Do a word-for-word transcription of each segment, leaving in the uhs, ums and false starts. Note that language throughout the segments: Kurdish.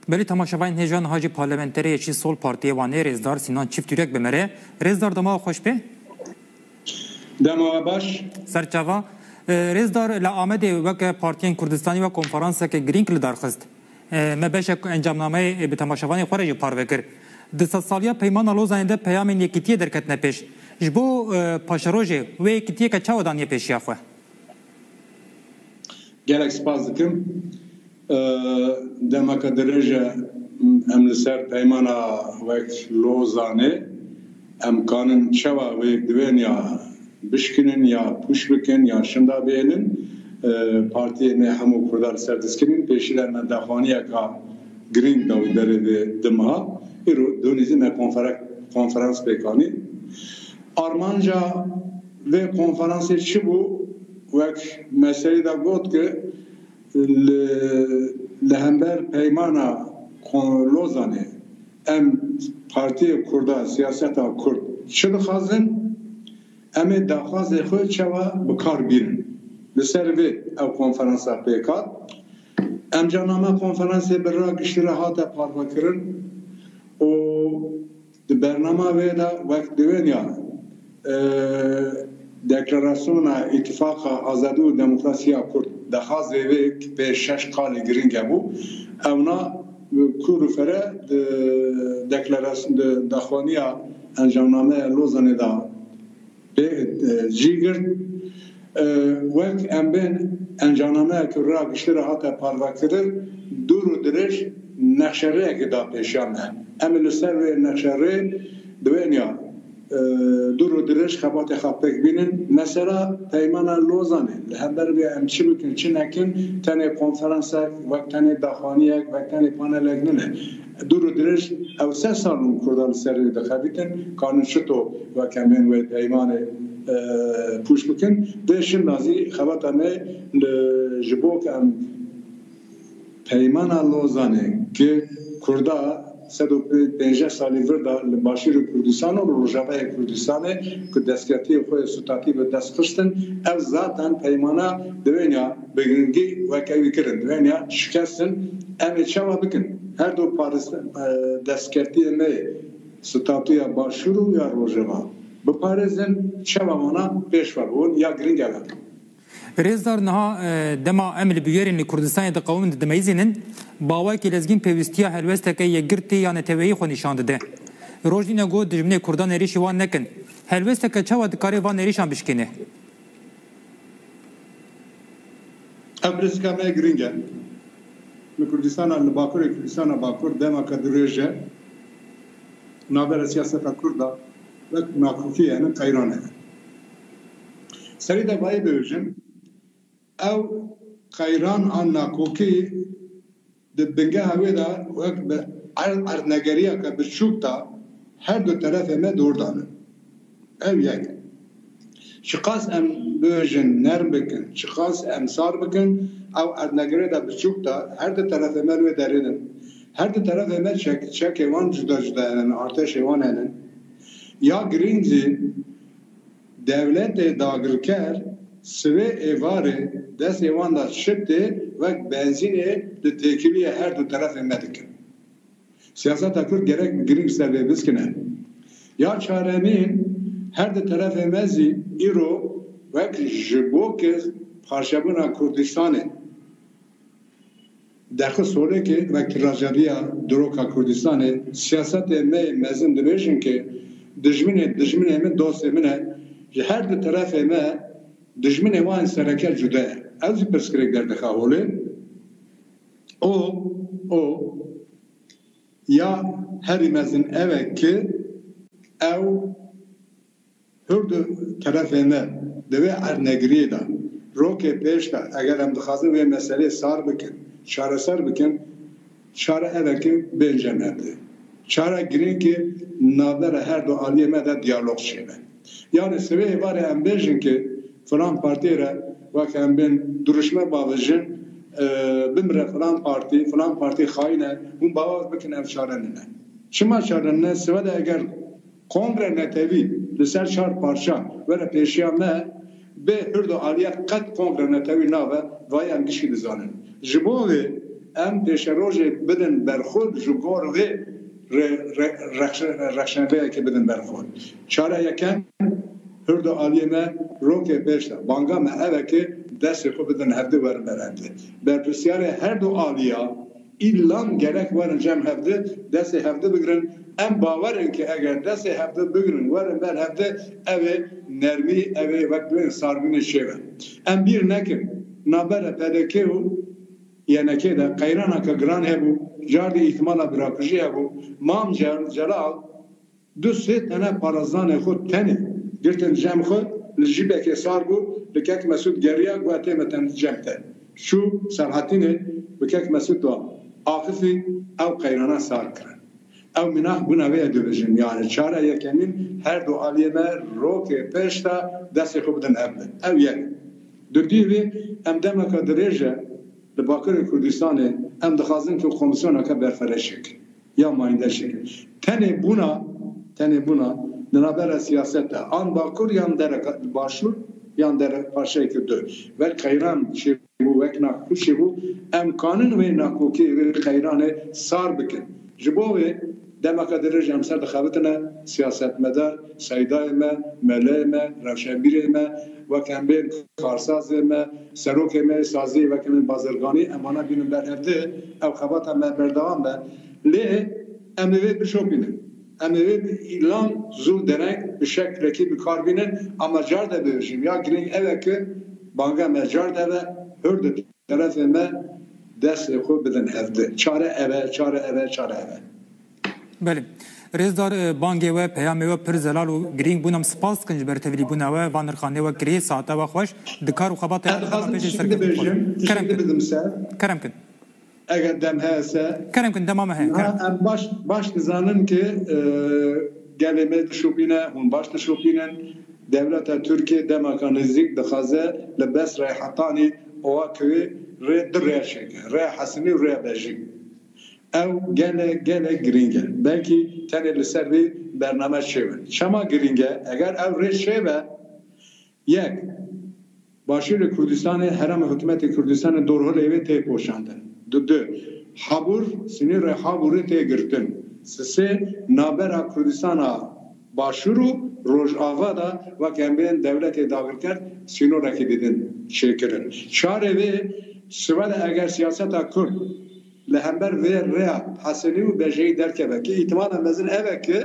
Belê temaşevanên hêja niha jî parlamenterê Yeşîl Sol Partiyê Wanê Rêzdar Sînan Çiftürek bi me re. Rêzdar dema we xweş be. Dema we baş. Serçava. E, Rêzdar li Amedê weke partiyên Kurdistanî we konferanseke girîng li dar xist. E, me beşek encamnameyê, e, bi temaşevanê xwe re jî parve kir. Di sedsaliya Peymana Lozanê de peyamên yekîtiyê derketine pêş. Ji bo, e, paşerojê wê yekîtiyeke çawa daniye pêşiya xwe? Gelek spas dikim. E, demeke dirêj e em li ser peymana wek Lozanê, em kanin çawa wê yek divên ya bişkinin ya pûç bikin ya şinda bihêlin. E, partiyê me hemû Kurda li ser diskinin. Pêşî de me daxwaniyeka girîng da û berê vê dimeha. Îro donî zî me konfere-, konferans pêk anî. Armanca vê konferansê çi bû? Wek me serî de got ki li, li hember peymana kon-, Lozanê em Partiyê Kurda, siyaseta Kurd çi dixwazin? Em ê daxwazê xwe çawa bi kar bînin? Li ser vê ew konferansa pêk hat. Encamname konferansê bi ragiştî re hate parvekirin û di bernama wê de wek diwêniya, e, deklarasyona Îtifaqa Azadî û Demokrasiya Kurd daxwazê wê pê şeş qalî girîng hebû. Ewna kûr û fere di deklarasyon, di daxwaniya encamnameya Lozanê de pê, e, cî girt. E, wek em bên encamnameyeke ragiştî re hate parvekirin, dûr û dirêj nexşerêyekê da pêşiya me. Em ê li ser wê nexşerê diwêniya, e, dûr û dirêj xebatê xwe pêk bînin. Mesela Peymana Lozanê, li hember vê em çi bikin, çi nekin, tenê konferansek, wek tenê daxwaniyek, wek tenê panelek nine. Dûr û dirêj ew sed sal bûn Kurda li ser wê dixebîtin, kanin çito wek em bên wê peymanê, e, pûç bikin. Vê şinda zî xebata me li, ji bo ku em peymana Lozanê ki Kurda sed û pêncî salî vir de li Başûrê Kurdistan û Rojavayê Kurdistanê ku destkeftiyê xwe yê statûyî bi dest xistin, ev zaten peymana diwêniya bi giringî weke wî kirin, diwêniya şikestin. Em ê çawa bikin? Her du parêz-, e, destkeftiyê me yê statûya Başûr û ya Rojava biparêzin, çawa wana pêş ve bûn ya giring ev e. Rêzdar niha, e, dema em li bûyerên li Kurdistanê diqewimin didimeyizînin, bi awayekî lezgîn pêwîstiya helwesteke yekgirtî ya neteweyî xwe nîşan dide. Roj nîne ku dijminê Kurdan êrîşî wan nekin. Helwesteke çawa dikare van êrîşan bişkêne? Ev pirsgirêka me giring e. Li Kurdistana, li Bakurê Kurdistana Bakur demeke dirêj e. Navbera siyaseta Kurda wek nakokî hene, qeyran hene. Serî de bayê bibêjin, ew qeyran an nakokî di bingeha wê de wek bi erd-, erdnegeriyeke biçûk de her du terefê me dor danin. Ev yek. Çiqas em bibêjin nerm bikin, çiqas em sar bikin, ew erdnegerê de biçûk de her du terefê me li wê derê din. Her du terefê me çek-, çekê wan cuda cuda hene, artêşê wan hene. Ya girîng zî dewletê dagirker sivê êvarê destê wan de çi tê wek benzînê di têkiliyê her du terefê me dikin. Siyaseta Kurd gerek bi girîng ser vê biskine. Ya çaremîn, her du terefê me zî îro wek ji bo ki parçebûna Kurdistanê derxist holê ki wek trajediya diroka Kurdistanê, siyasetê me yê mezin dibêjin ki dijminê dijminê min dostê min e, ji her du terefê me dijminê wan sereke cuda ye. Ew zî pirsgirêk derdixe holê. O, o, ya herî mezin ev e ki ew her du terefê me di vê erdnegiriyê de rokê pêş de eger em dixwazin vê meseleyê sar bikin, çareser bikin, çare ev e ki bên cem hev de. Çare girîng ki navbera her du aliyê me de diyalog çêbe. Yanî sivê êvarê em bêjin ki filan partiyê re wek em bên duruşme bavêjin, e, bimire filan partî, filan partî xayîn e, hûn bawer bikin ev çare nine. Çima çare nine? Sive de eger Kongre netewî li ser çar parça were pêşiya me, bê hurd û aliyek qet kongre netewî nabe, vayê em gişkî dizanin. Ji bo vê em pêşerojê bidin ber xwe, ji gor vê re-, re-, rexşe-, rexşaneyekê bidin ber xwe. Çare yekem, her du aliyê me rokê pêş de. Banga me ev e ki destê xwe bidin hevdi, werin ber hevdi. Berpirsyarê her du aliya îlan gerek werin cem hevdi, destê hevdi bigirin. Em bawer in ki eger destê hevdi bigirin, werin ber hevdi, ev ê nermî, ev ê wek bê sarbînê çêbe. Em bîr nekin, nabere P D K û Y N K de qeyraneke giran hebû, cardî îhtimala birakujî hebû. Mam Cel-, Celal du sê tene parazanê xwe tenê girtin cem xwe, li jîbekê sar bû, li kek Mesûd geriya, got, "Tê me ten cem te." Çû Serhatînê bi kek Mesûd de axifî, ew qeyrana sar kirin. Ew mînak bûna vê ye dibêjim, yani çare yekemîn her du aliyê me rokê pêş de destê xwe bidin hev de. Ew yek. Dudiyê vê em demeke dirêj e li Bakurê Kurdistanê em dixwazin ku komîsyoneke berfereşek ya mayîndeşek. Tenê bûna, tenê bûna di navbera siyaset de an Bakur yan dereka Başûr yan dere paşayeke du. Wek qeyran çêbû, wek nakokî çêbû, em kanin wê nakokî, wê qeyranê sar bikin. Ji bo wê demeke dirêj em ser dixebitine siyasetmedar, seydayê me, meleyê me, rewşenbîrê me, wek em bên karsazê me, serokê me, saziyê wek em bên bazirganî, em wana bînin ber hevdi, ew xebata me berdewam be. Lê em ê vê bişopînin. Em ê vê îlan zû dereng bi şeklekî bi kar bînin, ama car de bibêjim, ya girîng ev e ki banga me car de be, hûr di terefê me destê xwe bidin hevdi. Çare ev e, çare ev e, çare ev e. Belê. Rêzdar, e, bangê we, peyamê we pir zelal û girîng bûn. Em spas dikin ji ber tevlîbûna we, van nirxanê we kirî, saeta we xweş. Di kar û xebatê Ez dixwazim pêşî tiştek ser bidim, tiştek bidim ser. Kerem kin. Eger dem heye se. Kerem kin, dema me heye, Niha kerem. Em baş, baş dizanin ki, e, gelê me dişopîne, hûn baş dişopînin. Dewleta Tirkiye demaka nêzîk dixwaze li Besrayê hetanî Owa Kiwê rê du rêya çêke. Rêya Hesinî û rêya Bejîk. Ew gelek, gelek girîng e. Belkî tenê li ser vê bername çêbin. Çima girîng e? Eger ew rê çêbe, yek, Başûrê Kurdistanê, herêma hikûmetê Kurdistanê dorhilê wê tê poşandin. Du, du, Habûr, sînorê Habûrê tê girtin. Sisê, navbera Kurdistana Başûr û Rojava de wek em bên dewletê dagirker sînorekî didin çêkirin. Çarê vê, sibe de eger siyaseta Kurd li hember vê rêya Hesenî û Bejeyî derkeve, ki îhtimala mezin ev e ki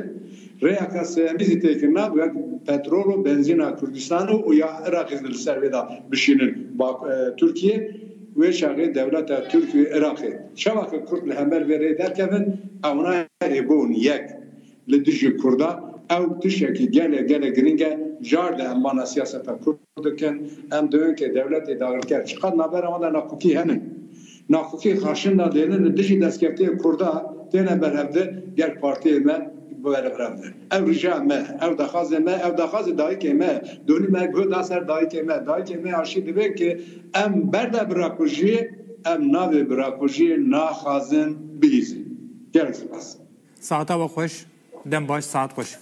rêyaka sêyemî zî têkirina, wek petrol û benzîna Kurdistan û, û ya Iraqê zî li ser vê de bişînin. Bak, e, Tirkiye, wê çaxê dewleta Tirk û Iraqê. Çawa ki Kurd li hember vê rê derkevin, ewna ê bûn yek li dijî Kurda, ew tiştekî gelek, gelek girîng e, car de em bana siyaseta Kurd dikin, em dibin ki dewletê dagirker, çiqas navbera wan de nakokî henin, nakokî xaşin de dênin, li dijî destkeftiyê Kurda têne berhevdi, gel partiyê me berevin. Ev rica me, ew daxazê me, ew daxazê dayikê me, donî me guh da ser dayikê me. Dayikê me aşî dibin ki em berde birakujiyê, em navê birakujiyê naxazin bihîzin. Gelek spas. Saeta we xweş, dem baş, saet xweş.